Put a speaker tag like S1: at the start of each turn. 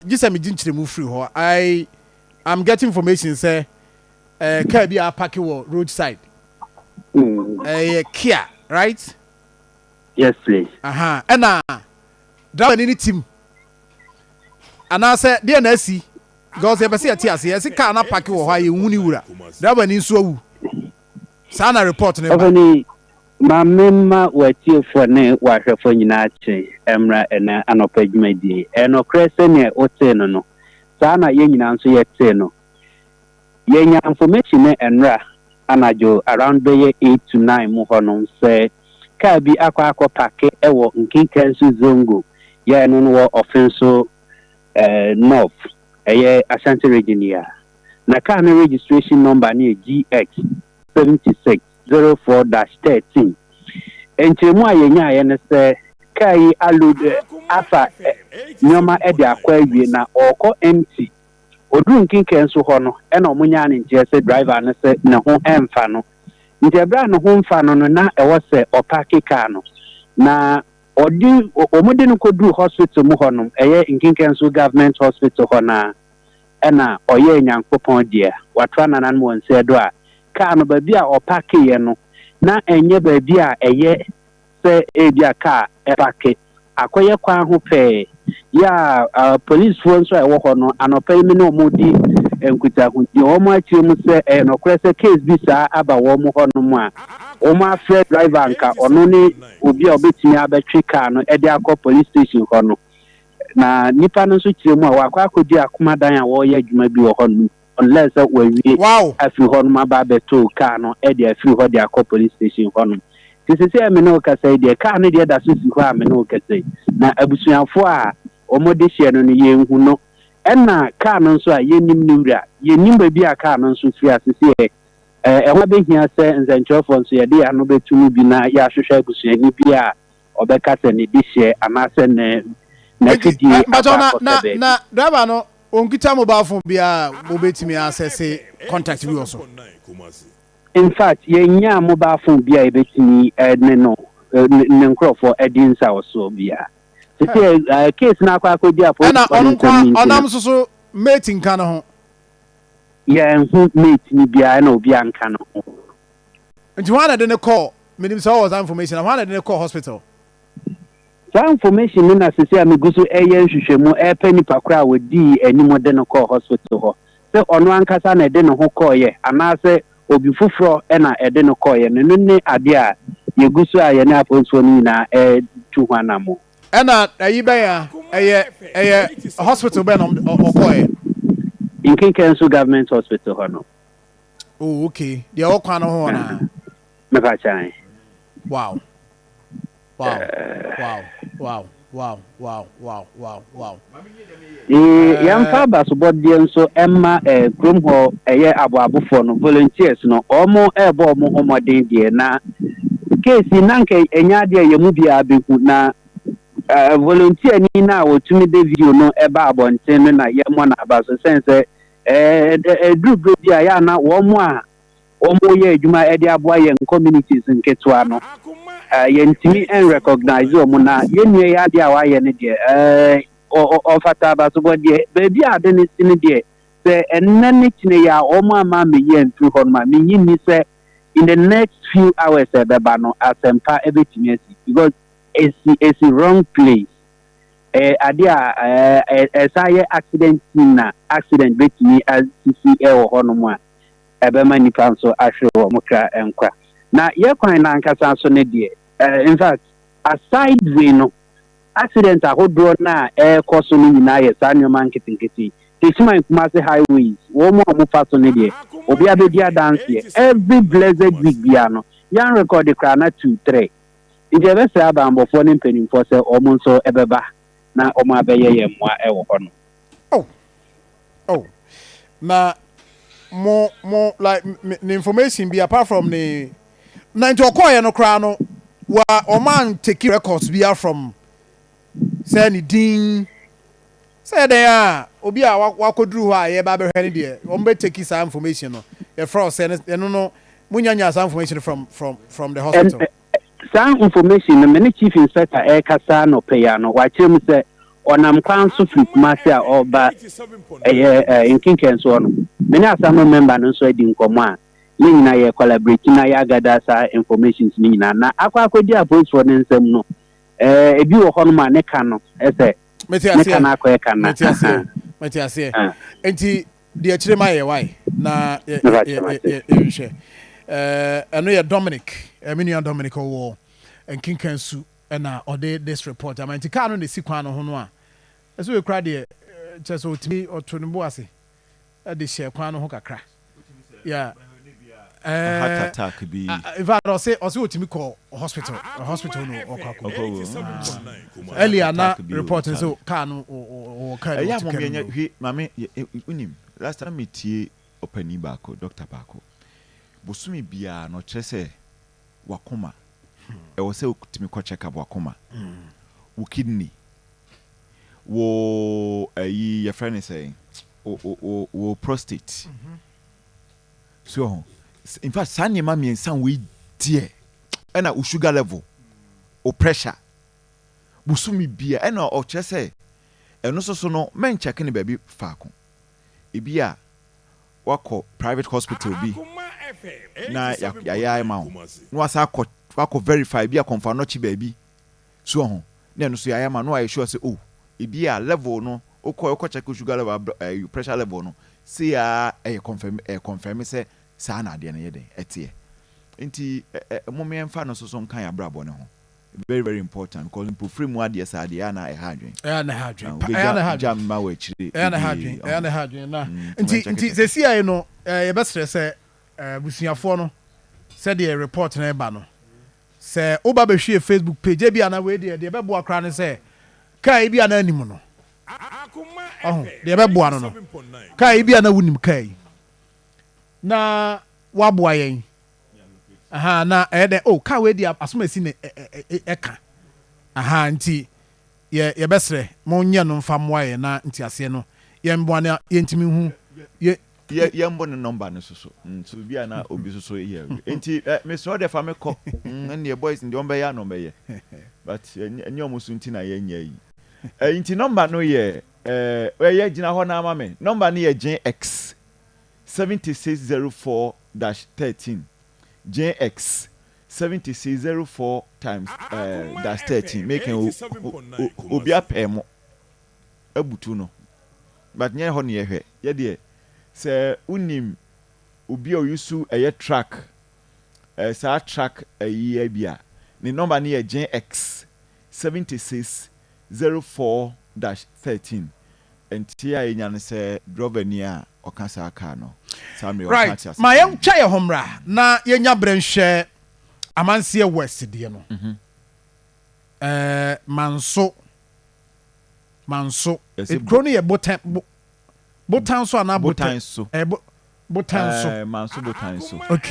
S1: Gye sɛ megye nkyerɛmu firi hɔ. I am getting information sɛ car bi a apark wɔ roadside. Ɛyɛ Kia, right?
S2: Yes, please.
S1: Aha, ɛna driver ni ne team anaasɛ deɛ na asi, because yɛpɛ sɛ yɛte ase. Yɛsi car na park wɔ hɔ a yɛnhu ne wura, driver ni nso awu. Saa na report ne ba.
S2: Ɔfani, maame, ma w'atiefoɔ ne w'ahwɛfoɔ nyinaa kye mmra ɛnɛ anɔpa dwumadie. Ɛnokorɛ, sɛnea wotee no, saa na yɛn nyinaa nso yɛtee no. Yɛnya information ne ɛnora anadwo around bɛyɛ 8 to 9 mu hɔnom sɛ kaa bi akɔ park ɛwɔ Nkinkanso Zongo, yɛn no wɔ Ɔfenso North, ɛyɛ Ashanti Region yi a, na kaa no registration number no yɛ GX 7604-13. Nkyerɛmu a yɛnyaeɛ no sɛ kaa yi aload afa nneɛma de akɔ awie na ɔrekɔ empty. Oduru Nkenkan so hɔ no, ɛna ɔmo nyaa ne nkyerɛ sɛ driver no sɛ ne ho ɛmfa no. Nti ɛberɛ a ne ho mfa no, na ɛwɔ sɛ ɔpark kaa no na ɔde ɔmo de no kɔduru hospital mu hɔnom, ɛyɛ Nkenkan so Government Hospital hɔ, na ɛna ɔyɛɛ Nyankopɔn deɛ watoa nananom wɔ nsɛ do a kaa no baabi a ɔparkeeɛ no na ɛnyɛ baabi a ɛyɛ sɛ ebi a kaa ɛpark akɔyɛ kwan ho pɛɛ. Yɛ a polisifoɔ nso a ɛwɔ hɔ no, anɔpa yi mi ne wɔn di nkitahodie, wɔn akyerɛ mu sɛ ɛyɛ nokorɛ sɛ case bi saa aba wɔn hɔnom a wɔn afrɛ driver nka ɔno ne obi a ɔbɛtumi abɛtwe kaa no ɛde akɔ police station hɔ no. Na nipa no nso kyerɛ mu a wakɔ akɔdi akomadan a wɔreyɛ adwuma bi wɔ hɔ no, unless sɛ wawie afiri hɔ nom aba abɛto kaa no ɛde afiri hɔ de akɔ police station hɔ nom. Nti sisi a me ne wo kasa yi deɛ, kaa no deɛ da so si hɔ a me ne wo kasa yi, na abusuafoɔ a wɔn de hyɛ no, yɛnhu no, ɛna kaa no nso a yɛnnim ne wura, yɛnnim baabi a kaa no nso firi asese. Yɛ ɛho abɛhia sɛ nsɛntwerɛfoɔ nso yɛde yɛn ano bɛtu mu bi na yɛahwehwɛ abusuani bi a ɔbɛka sɛ ne de hyɛ anaasɛ ne n'afidie
S1: akɔ
S2: akɔsɛ baabi.
S1: Na driver no onkita mobile phone biara wobɛtumi access contact bi wɔ so?
S2: In fact, yɛnya mobile phone bi a yɛbɛtumi ne no ne nkurɔfoɔ adi nsa wɔ so biara sisi case no akɔ akɔdi
S1: ɛna
S2: apolisifoɔ
S1: ɔno
S2: no
S1: nko
S2: nsɛm no
S1: a
S2: nti no
S1: ɔnam nso so mate nka ne ho?
S2: Yɛnhu mate no biara, ɛna obi anka no ho.
S1: Nti hwan na de ne kɔɔ? Menim sɛ ɔwɔ saa information na hwan na de ne kɔɔ hospital?
S2: Saa information no na sisi a megu so ɛyɛ nhwehwɛmu ɛpɛ nipa koro a wɔdii anim de no kɔɔ hospital hɔ, sɛ ɔno ankasa na ɛde ne ho kɔɔyɛ anaasɛ obi foforɔ ɛna ɛde no kɔɔyɛ no. No ne adeɛ a yɛgu so a yɛne apolisifoɔ no nyinaa ɛtu ho anammɔ.
S1: Ɛna ɛyi bɛn a ɛyɛ hospital bɛn na ɔkɔɔyɛ?
S2: Nkenkan so Government Hospital hɔ no.
S1: Oh, okay, deɛ ɛwɔ kwan no ho hɔ naa?
S2: Mepa kyan.
S1: Wow.
S2: Yɛmfa abasobɔdeɛ nso ɛma kurom hɔ, ɛyɛ aboabofoɔ no, volunteers no, ɔmo ɛɛbɔ ɔmo ho mmɔden deɛ, na case na nka ɛnyɛ adeɛ a yɛn mu biara bɛhu, na volunteer ni na a wɔtumi de video no ɛba abɔnten no na yɛmmɔ n'aba so sɛn sɛ ɛduru bere bi a yɛ ana wɔn a wɔn yɛ adwuma ɛde aboa yɛn communities nketewa no, yɛntumi ɛnrecognize wɔn. Na yɛn nua yi adeɛ a wayɛ no deɛ, ɔfata abasobɔdeɛ. Baabi a ade no si no deɛ, sɛ ɛnnɛ ne kyene yi a wɔn ama amɛyi amfiri hɔ nom a, menyi nni sɛ in the next few hours ɛbɛba no asɛmpa ɛbɛtumi asi, because esi wrong place. Adeɛ a ɛsa yɛ accident scene na accident bɛtumi asisi ɛwɔ hɔnom a ɛbɛma nipa nso ahwere wɔn kra nkwa. Na yɛ kwan n'ankasa nso ne deɛ, in fact, aside wei no, accident ahodoɔ no a ɛrekɔ so no nyinaa yɛ saa nneɛma nketenkete. Techiman Kumase highways, wɔn a wɔfa so no deɛ, obi abɛdi adanseɛ, every blessed week bia no yɛn record koraa na two three. Nti ɛbɛsrɛ abanbɔfoɔ ne mpanimfoɔ sɛ wɔn nso ɛbɛba na wɔn abɛyɛ yɛn mmoa ɛwɔ hɔ no.
S1: Oh, na mo like ne information bi apart from ne na nti ɔkɔɔyɛ no koraa no, wa ɔman take records bi from sɛ ne din sɛ ɛdɛn a obi a wakɔduru hɔ a yɛba abɛhwɛ no deɛ, wɔn bɛ take saa information no, yɛfrɛ wo sɛ ɛno no munyanya saa information from the hospital?
S2: Saa information no, me ne chief inspector ɛrekasa nɔpɛ yi ano, wakyerɛ mu sɛ Ɔnam kwan so firi Kumasi a ɔreba ɛyɛ Nkenkensoɔ no. Me ne assembly member no nso adi nkɔmmɔ a yɛn nyinaa yɛ collaborate na yɛagada saa informations no nyinaa na akɔ akɔdi apolisifoɔ no nsam no, ebi wɔ hɔnom a ne ka no ɛsɛ
S1: mete
S2: ne ka
S1: aseɛ
S2: no akɔyɛ ka na
S1: Mete aseɛ, mete aseɛ. Nti deɛ akyire ma yɛ wae na yɛhwɛ. Ɛno yɛ Dominic, me nua Dominic ɔwɔ Nkenkansu ɛna ɔde this report ama. Nti kaa no na esi kwan no ho no a ɛsɛ wei kora deɛ, kyerɛ sɛ ɔtumi ɔto ne bo ase ɛde hyɛ kwan no ho kakra, yeah.
S3: Heart attack bi.
S1: In fact, ɔse ɔtumi kɔ hospital no ɔkɔ akɔ
S3: Ɔkɔ
S1: earlier na
S3: attack bi o,
S1: report no
S3: Charlie.
S1: sɛ kaa no ɔwɔ kaa no
S3: Ɛyɛ
S1: ɔte
S3: a
S1: kaa
S3: mɔmyɛnyɛ
S1: no mu.
S3: Hwɛ maame, wonim last time metie ɔpanin baako, doctor baako, bosome biara no ɔkyerɛ sɛ wakoma ɛwɔ sɛ wotumi kɔ check up, wakoma, wo kidney, wo ɛyi yɛfrɛ no sɛ wo prostate so ho. In fact, saa nneɛma mmiɛnsa wei deɛ, ɛna wo sugar level, wo pressure, bosome bia. Ɛna ɔkyerɛ sɛ ɛno nso so no mɛnkyɛke ne baabi faako. Ebi a wakɔ private hospital bi na yɛayɛ ama wo na wasa akɔ wakɔ verify bi a kɔnfa nɔkye baabi so ho, na ɛno so yɛayɛ ama na wayɛ sure sɛ, oh, ebi a level no wokɔ check wo sugar level, pressure level no sei a ɛyɛ confirm sɛ saa na adeɛ no yɛ den ɛteɛ. Nti ɛ ɛ mommɛmfa no so so nka yɛ abrabɔ ne ho, very very important, because mpofiri mu adeɛ saa adeɛ ana ɛha adwen.
S1: Ɛyɛ na ha adwen. Ɛyɛ na ha
S3: wobɛgya
S1: adwen.
S3: Mma wɔ akyire.
S1: Ɛyɛ na ha adwen, ɛyɛ na ha adwen na nti sɛsi ayɛ no, yɛbɛsrɛ sɛ abusuafoɔ no, sɛdeɛ report no ɛba no, sɛ woba bɛhwie Facebook page ebi ana wei deɛ ɛbɛboa koraa ne sɛ kaa yi bi ana anim no ɔho deɛ ɛbɛboa no kaa yi bi ana wonim kaa yi na waboa yɛn aha na ɛyɛ dɛ, oh, kaa wei deɛ asom asi ne ɛka aha. Nti yɛbɛsrɛ monyɛ no mfa mmoa yɛn na nteaseɛ no yɛmboa na yɛntumi hu yɛ.
S3: Yɛmbɔ ne number no soso so bi a na obi soso yɛ. Nti mesrɛ deɛ fa me kɔ ɛnneɛ boys deɛ ɔmbɛyɛ a na ɔmbɛyɛ, but ɛnyɛ ɔmo so nti na yɛnyɛ yi. Nti number no yɛ ɛyɛ gyina hɔ na ama me. Number no yɛ JX 7604-13, JX 7604 times dash 13. Make obi apɛ mo abutu no, but nyɛ hɔ ne yɛhwɛ. Yɛdeɛ sɛ wonim obi a ɔyusu ɛyɛ truck, saa truck ɛyi bi a ne number no yɛ JX 7604-13. Nti a yɛnya no sɛ driver ni a ɔka saa car no saa mmerɛ ɔka te ase.
S1: Ma yɛntwa yɛ ho mmra na yɛnya berɛ nhwɛ Amanseɛ West deɛ no. Manso.
S3: Yɛsɛ
S1: Kuro no yɛ Botan, Botan so anaa?
S3: Botan so.
S1: Botan so.
S3: Manso Botan so.
S1: Okay.